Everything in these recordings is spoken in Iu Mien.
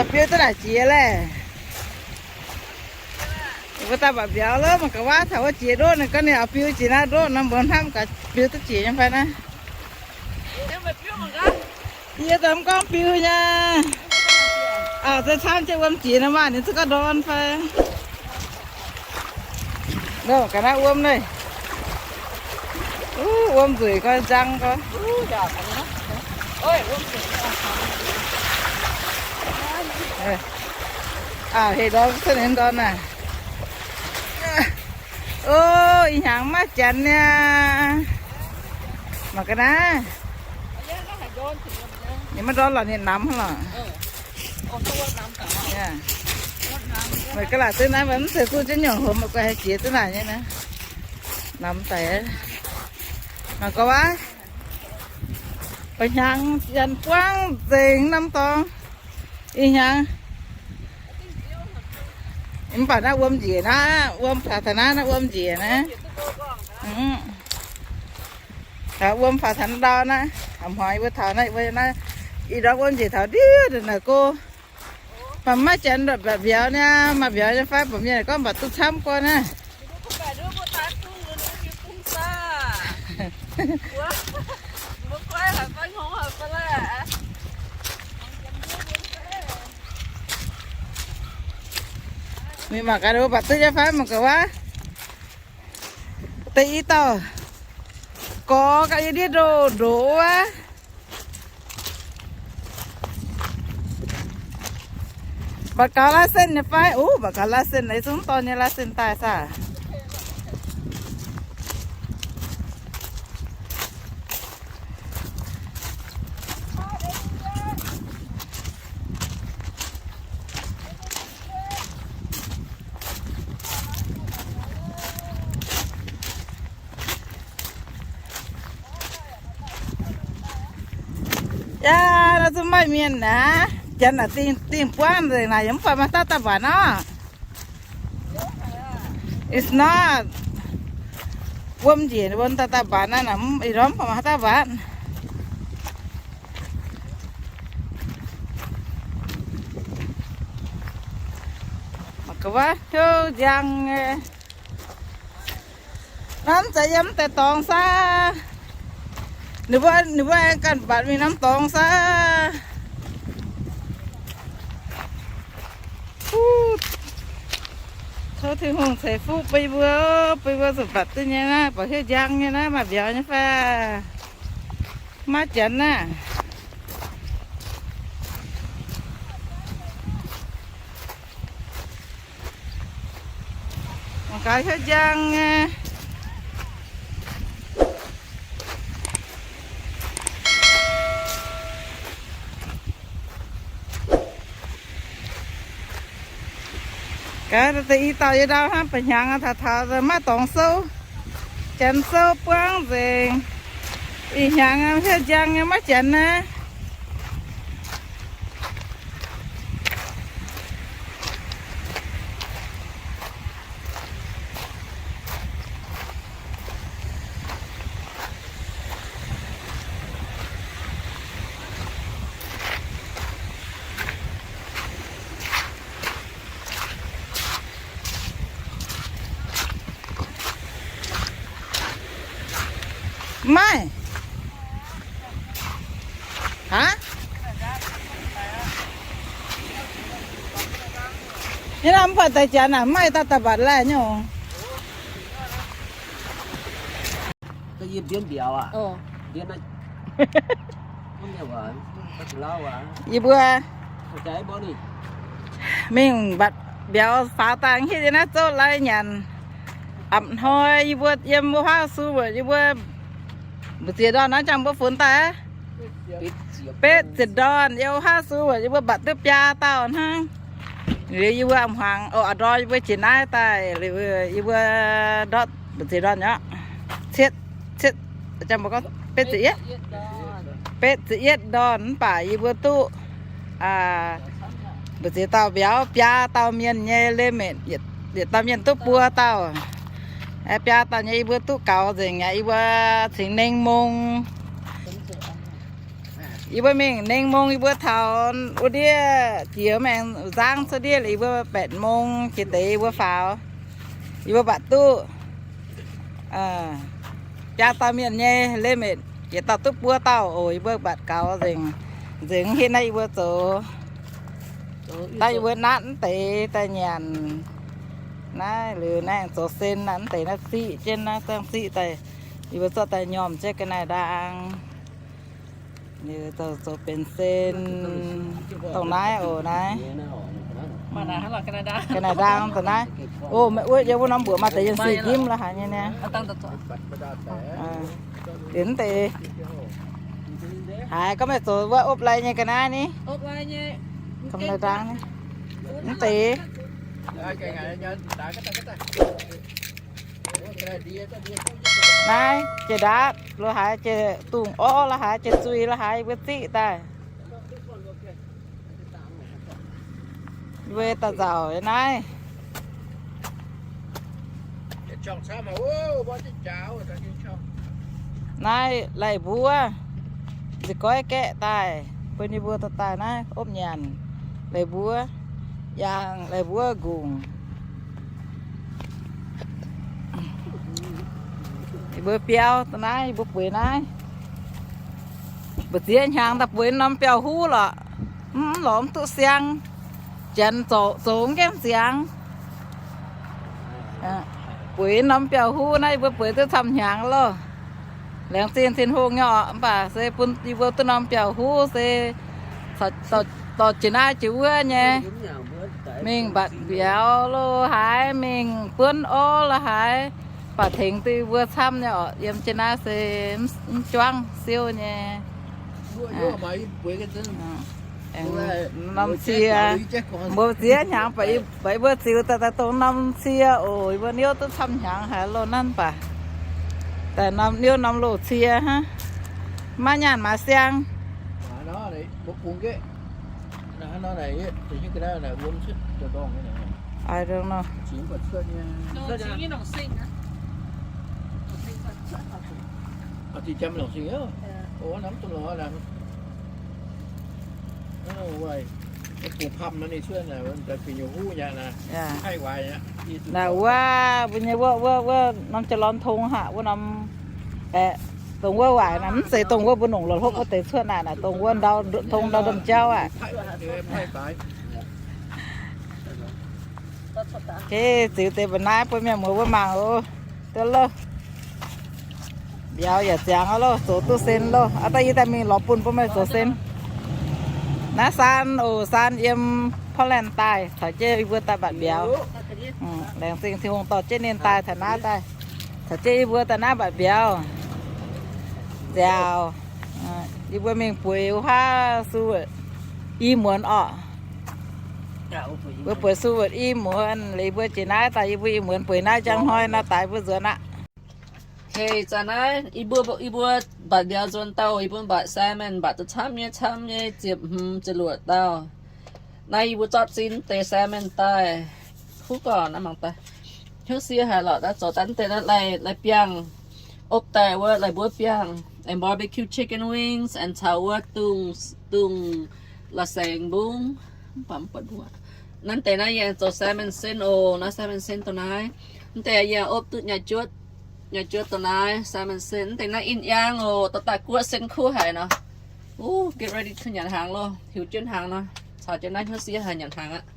Biu duqv naaic jiex laeh. Mbuo daaih mbaac mbiauz lo, mangc gaax waav taux wuov jiex ndoqv, ninh gorngv ninh oix biu jiex naaiv ndoqv nor, mbuo hnamv gaax biu duqv jiex nyei fai naaiv. Yie daaih mv gorngv biu nyei. Aa, se camv jienv wuom jiex nor maah, ninh zungv gauh ndorn fai. Nor ga'naaiv wuom naaiv. Wuom nzueic gauh nzang gauh. Aa, heh ndorn cuotv ninh ndorn naaic. O, ih hnyangx maiv janx niaa. Mangc ga'naaiv. Ninh maiv ndorn lorqc, ninh namx hnangv lorqc. Meih ga'laaic duqv naaiv, mv zeiz duqv jienv nyungc hom, maiv guai haih jiex duqv naaic nyei naaiv. Namx daic. Mangc gaax wuov. Ba'hnyangx janx buangv nzengc norm dorngx. Ih hnyangx. Mv baac naaiv wuom njiec naaiv, wuom faaux taux naaiv, naaiv wuom njiec naaiv. Wuom faaux taux ndau naaiv, a'hmuangx yie mbuo taux naaiv, yie mbuo naaiv, ih ndorm wuom njiec taux ndiev ndongc naaic go. Mv baac maiv janx ndortv mbaac mbiauz niaa, maaih mbiauz nyei fai? Mbuox mienh gorngv mv baac duqv camv guon naaiv. Mingh mangc gaax mv baac duqv nyei fai, mangc gaax wuov. Deix i dauh gorx gauh yie ndiev ndoqv ndoqv wuov. Mv baac gaux license nyei fai? Uv, mv baac gaux license, ih zungv dorh nyei license daaih saah? Yaac nor zungv maaih mienh naaic, janx naaic dingh, dingh buangv nzengc naaic, yaac mv baac maaih dauh daaih mbatc nor. It's not. Wuom njiec wuom daaih daaih mbatc naaiv, ih ndorm mv baac maaih dauh mbatc. Mangc gaax wuov hnyouv nziang nyei. Naaiv mv zeiz yiem mv deix dorngx saah? Ninh mbuo, ninh mbuo aengx ganh mbatc mingh norm dorngx saah? Tov Tin-Hungh ceix fuqv bun yie mbuo, bun yie mbuo zuqc mbatc duqv nyei naaiv, buatc hnyouv nziang nyei naaiv, maaih mbiauz nyei fai? Maiv janx naaiv. Mangc gaax hnyouv nziang nyei. Gaax deix i dauh yie ndau hnangv, ba'hnyangx taux taux maaih dorngx souv, janx souv buangv nzengc. Ih hnyangx hnyouv nziang nyei maiv janx naaiv. Maiv. Aa? Yie naaiv mv baac daaih janx naaic, maiv daaih daaih mbatc laih nyungc. Yie mbuo mingh mbatc mbiauz faaux dangh hitv yie naaiv zouv lai nyanc. Apc hnoi yie mbuo yiem wuov huaav su wuov, yie mbuo mbu'ziex ndorn naaiv jangx mbuo funx daaih. Betv ziepc ndorn yiem wuov huaav su wuov, yie mbuo mbatc duqv biaa dauh hnangv. Liuz yie mbuo hmuangx, o, a'ndorm yie mbuo jiex naaiv daaih, liuz yie mbuo ndortv mbu'ziex ndorn nyei. Cietv, cietv, jangx mbuo gorngv betv ziepc yietv, betv ziepc yietv ndorn mv baac yie mbuo duqv mbu'ziex dauh mbiauz, biaa dauh mienh nyei limit, yietc dauh mienh duqv buo dauh. Biaa dauh nyei yie mbuo duqv gaux nzengc aqv, yie mbuo cingx nengh mong. Yie mbuo mingh nengh mong, yie mbuo taux wuov ndiev jiex maengx nzangv cuotv ndiev liuz, yie mbuo แปด mong jiex deix yie mbuo faaux. Yie mbuo mbatc duqv biaa dauh mienh nyei limit, yietc dauh duqv buo dauh oc. Yie mbuo mbatc gaux nzengc, nzengc hitv naaiv yie mbuo zoux. Daaih yie mbuo natv mv deix daaih nyanc. Naaiv liuz naaiv zoux sen naaiv mv deix naaiv ziqv jienv naaiv, zangv ziqv daaih. Yie mbuo zorqv daaih nyormh jienv ga'naaiv ndaang. Liuz zoux, zoux benx sen, dongh naaiv oc naaiv. Ga'naaiv ndaang dongh naaiv. Oc, meih wuov yiem wuov norm mbuoqc maaih deix yienh sic njimv la'haaix nyei niaa. Liuz mv deix haiz gorngv meih zoux wuov opv lai nyei ga'naaiv ni. Ga'naaiv ndaang ni. Mv deix. Naaiv jiex ndaatv lo haaix, jiex dungz orv lo haaix, jiex zuiz lo haaix, yie mbuo ziqv daaih. Yie mbuo daaih nzauc naaiv. Naaiv lai-mbuov, nzih goiv gaeqv daaih, bun yie mbuo dorh daaih naaiv opv nyanc. Lai-mbuov, yangh lai-mbuov nqungc. Yie mbuo biauv daaih naaiv, yie mbuo bueix naaiv. Mbu'ziex hnyangx daaih bueix norm biauv-huv lorqc, mv lorz mv duqv siang. Janx zoux, zoux mv gaengh ziangx. Bueix norm biauv-huv naaiv, yie mbuo bueix duqv camv hnyangx loh. Laengz zingh Tin-Hungh nyei orqc, mv baac se bun yie mbuo duqv norm biauv-huv se dorh jiex naaiv jiex wuov nyei, mingh mbatc mbiauz lo haaix, mingh buonv orv lo haaix, baac tengx duqv yie mbuo camv nyei orqc. Yiem jiex naaiv se mv juangv siou nyei. Norm cie, mbuo ziex hnyangx, baac yie mbuo ziux daaih daaih dongh norm cie oc. Yie mbuo niouv duqv camv hnyangx haic loh nanv baac. Daaih norm niouv norm loz cie hnangv. Maiv nyaanh maaiz siang. I don't know. Naaiv wuov mbuo nyei wuov, wuov norm jaa lorn tong haic, wuov norm, aeqv, dongh wuov waaic naaic, mv zeiz dongh wuov mbuo nongc lorz hlopv wuov deix cuotv naaic, naaic dongh wuov ndau tong ndau domh jauv aac. Okay, ziux deix mba'naaiv bun mienh muoz mbuo mangc oc. Duqv loh. Mbiauz yaac ziangx oc loh, zoux duqv sen loh. Aa, daaih yie daaih mingh lorz bun mbuo meih zoux sen. Naaiv Saan oc, Saan yiem Portland daaih, caux jienv yie mbuo daaih mbatc mbiauz. Laengz zingh Tin-Hungh dorh jienv ninh daaih taux naaiv daaih, caux jienv yie mbuo daaih naaiv mbatc mbiauz. Nziaauc, yie mbuo mingh bueix wuov haav Seward i muonz orqc. Mbuo bueix Seward i muonz liuz, yie mbuo jiex naaiv daaih, yie mbuo i muonz bueix naaiv njang hnoi nor daaih mbuo nzuonx aqv. Okay, zanc naaiv yie mbuo, yie mbuo mbatc mbiauz nzuonx dauh, yie mbuo mbatc salmon mbatc duqv camv nyei, camv nyei, ziepc hmz ziepc luoqc dauh. Naaiv yie mbuo zorqv zinh deix salmon daaih, kuv gorn naaiv mangc daaih, hnyouv sie haic lorqc. Naaiv zoux daaih deix naaiv lai, lai biangh, opv daaih wuov lai mbuov biangh, and barbecue chicken wings, and caux wuov dungz, dungz la'saengx mbungv. Mv baac mv buatc mbuo. Naaiv deix naaiv yie zoux salmon sen oc. Naaiv salmon sen dongh naaiv. Mv deix yie opv duqv nyei juotv, nyei juotv dongh naaiv salmon sen. Mv deix naaiv in yaang oc, dorh daaih guoqv sen kuv haic nor. Uh, get ready to nyanc hnaangx loh. Hiuv jienv hnaangx nor, caux jienv naaiv hnyouv sie haic, nyanc hnaangx aqv.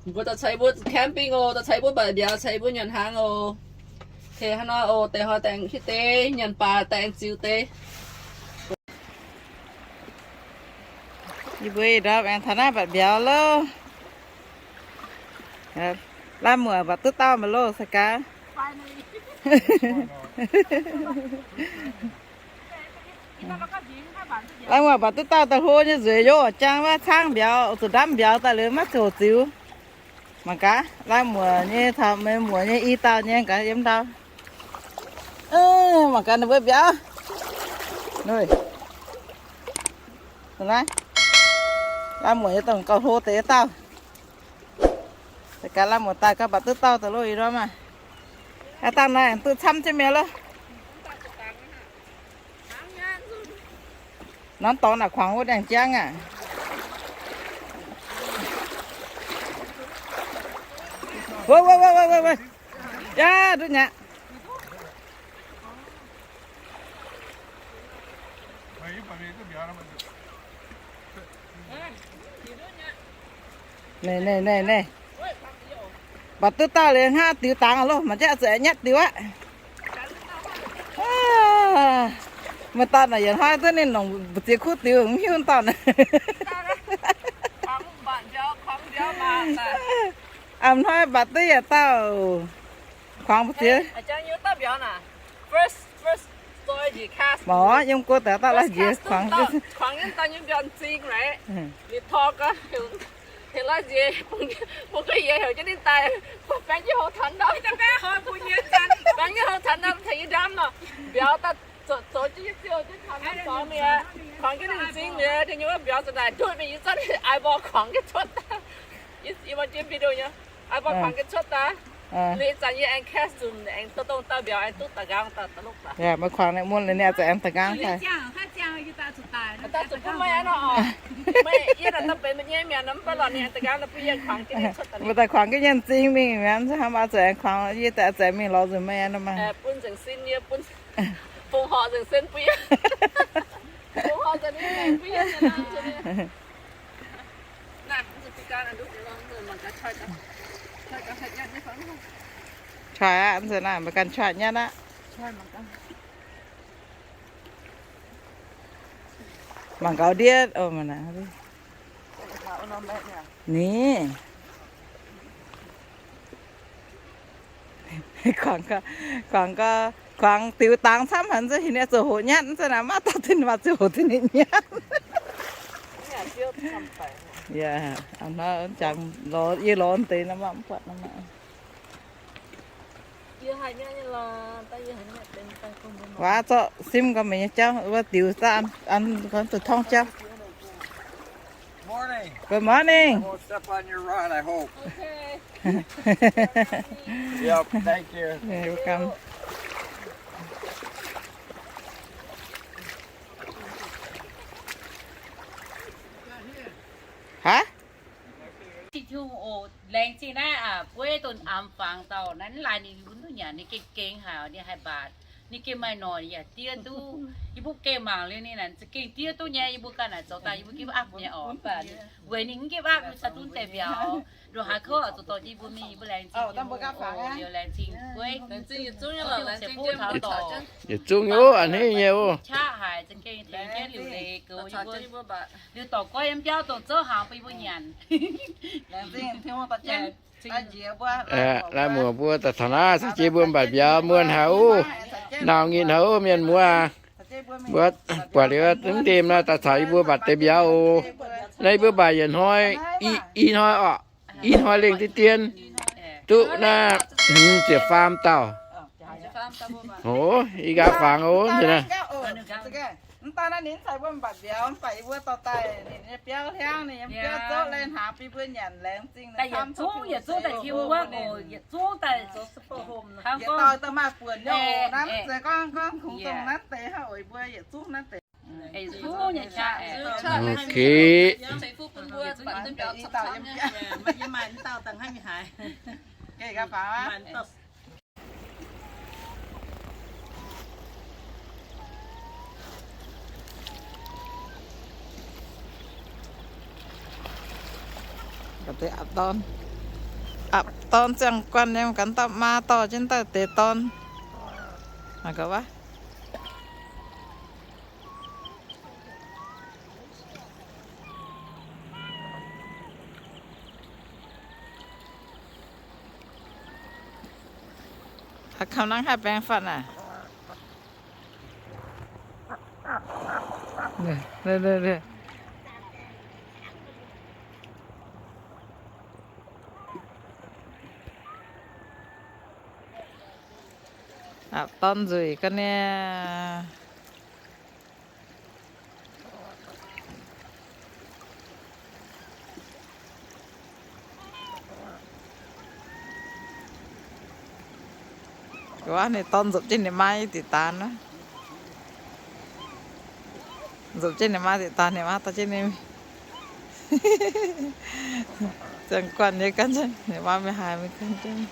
Mbuo dorh caux yie mbuo camping oc, dorh caux yie mbuo mbatc mbiauz, caux yie mbuo nyanc hnaangx oc. Okay, hnangv nor oc, deix hnoi daaih aengx hitv deix, nyanc baac daaih aengx ziux deix. Yie mbuo ih ndorm aengx taux naaiv mbatc mbiauz loh. Laaix muoc mbatc duqv dauh maiv loh, Saigaa. Laaix muoc mbatc duqv dauh daaih hlo nyei nzueic, yov jangx maiv caangv mbiauz, zuqc ndamv mbiauz daaih liuz maiv ziouc ziux. Mangc gaax, laaix muoc nyei taux meih muoc nyei i dauh nyei gaax yiem ndau. Mangc gaax ninh mbuo mbiauz. Laaix muoc nyei dongh gauh hlo deix dauh. Gaax laaix muoc daaih gauh mbatc duqv dauh daaih loh ih ndorm aqv. Aa, dangh naaiv duqv camv jienv mi'aqv loh. Norm dorngx naaic kuangx wuov ndiangx-jangv aqv. Wuov, wuov, wuov, wuov, wuov. Yaac duqv nyei aqv. Naaiv, naaiv, naaiv, naaiv. Mv baac duqv dauh liuz hnangv diux dangx loh, mangc jienv zuqc nyatv diux aqv. Meih dauh naaic yietc hnoi duqv ninh longc mbu'ziex kuv diux, mv hiuv dauh naaic. A'hnoi mv baac duqv yietc dauh kuangx mbu'ziex. Mv, yiem guoqv daaih dauh la'njiex kuangx. Kuangx jienv ninh zingv liuz, mbiauz zuqc naaic ndutv mingh, yie zorqv ninh eye ball kuangx jienv cuotv daaih. Yie mbuo jiex video nyei, eye ball kuangx jienv cuotv daaih. Liuz ih zanc yie aengx cast nzunc aengx dongh dauh mbiauz aengx duqv da'nqaang daaih da'lopv daaih. Yaac meih kuangx ninh mun liuz ninh aengx zuqc aengx da'nqaang daaih. Daaih zuqc bun meih aqv nor oc. Meih yie naaic daaih benx meih nyei mienh nor, mv baac lorqc ninh aengx da'nqaang daaih bun yie kuangx jienv ninh cuotv daaih. Meih daaih kuangx jienv yienh zingh mingh mi'aqv, hnangv mv zuqc aengx kuangx, yie daaih zuqc aengx mingh lorz nzunc meih aqv nor maah. Bun nzengc sin yie bun, fongc horc nzengc sin bun yie. Fongc horc nzengc sin bun yie. Choix aqv, nzunc naaic meih ganh choix nyatv aqv. Mangc gaax ndiev, o, mangc naaic. Ni. Kuangx gau, kuangx gau, kuangx diux dangx camv haic, zuqc heuc ninh zuqc hoqc nyatv, zuqc naaic maiv dauh duqv ninh maaih zuqc hoqc duqv ninh nyatv. Yaac, a'hnoi jangx lorz, yie lorz deix nor maiv buatc nor maah. Waac zorqv simv gau meih nyei jauv, wuov diux daaih an, an, an zuqc torngv jauv. Morning. Good morning. I won't step on your rod, I hope. Okay. Yep, thank you. You're welcome. Hah? Laengz zingh naaiv bueiv dongh amx fangx dauh naaiv, laaix ninh mbuo duqv nyanc, ninh gengh gengh haic, ninh haih mbaatc, ninh gengh maaih noic yaac diev duqv. Yie mbuo gengh mangc liuz ninh naaic za'gengh diev duqv nyei. Yie mbuo ganh naaic zoux daaih yie mbuo give up nyei oc, mv baac weic ninh mv give up, ninh caux duqv deix mbiauz, nduqc haaix kouv oix zuqc dorh jienv yie mbuo mingh, yie mbuo laengz zingh, liuz laengz zingh bueiv, laengz zingh yietc zungv nyei oc, a'hneiv nyei oc. Qaqv haic, za'gengh tengx jienv liuc leiz goux yie mbuo. Liuz dorc goiv yiem biauv dongh zouv hnaangx bun yie mbuo nyanc. Laaix muoc mbuo daaih taux naaiv caux jienv mbuo mbatc mbiauz muonh haic oc. Nauc nyitc haic oc mienh muoz aac. Mbuo buatc liuz mv ndemh nor daaih caux yie mbuo mbatc deix mbiauz oc. Naaiv yie mbuo mbatc yietc hnoi, i hnoi oc. I hnoi lengh deix dien duqv naaiv hmz ziepc faam dauh. Hoz, i nqaang fangx oc. Mv daaih naaiv ninh caux mbuo mbatc mbiauz, mv baac yie mbuo dorh daaih ninh nyei biauv hliangv, ninh nyei biauv zouv lai hnaangx bun mbuo nyanc laengz zingh. Yietc zungv, yietc zungv daaih tim wuov oc, yietc zungv daaih, yietc dauh daaih maaih buonc nyei oc. Naaiv mv zeiz gorngv, gorngv kungx dongh naaiv deix hnangv oc, yie mbuo yietc zungv naaiv deix. Ok. Apc dorn, apc dorn ziangh guanh nyei, ganh dauh maa dorh jienv daaih deix dorn. Mangc gaax wuov. Kamv nangv haih baeng fatv naaic. Apc dorn nzueic ga'naaiv. Wuov, ninh dorn nzopv jienv ninh maa nyei diqc daanx wuov. Nzopc jienv ninh maa ziouc daaih, ninh maa dorh jienv ninh ziangh guanh nyei gan jienv, ninh maa mingh haaix mingh gan jienv.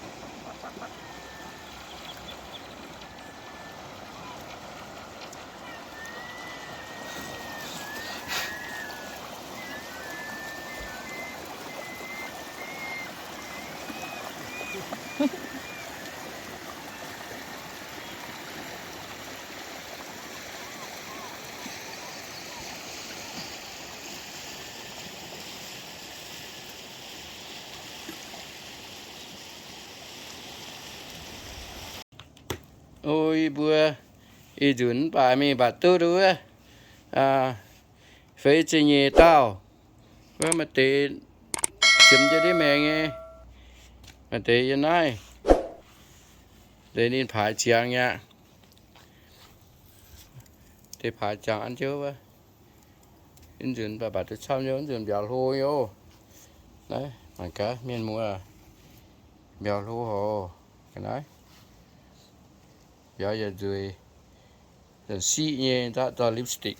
O, yie mbuo ih nzunc mv baac mingh mbatc duqv wuov, feix ziepc nyeic dauh. Wuov maaih deix ziemx jienv ndiev maengx nyei, maaih deix yiem naaiv. Deix ninh paaix ziangx aqv. Deix paaix ziangx an jienv wuov. Ih nzunc mv baac mbatc duqv camv nyei, ih nzunc mbiauz hlo nyei oc. Naaiv mangc gaax mienh muoz, mbiauz hlo hoc. Ga'naaiv mbiauz yietc nzueic, siqv nyei, nzaqv dorh lipstick.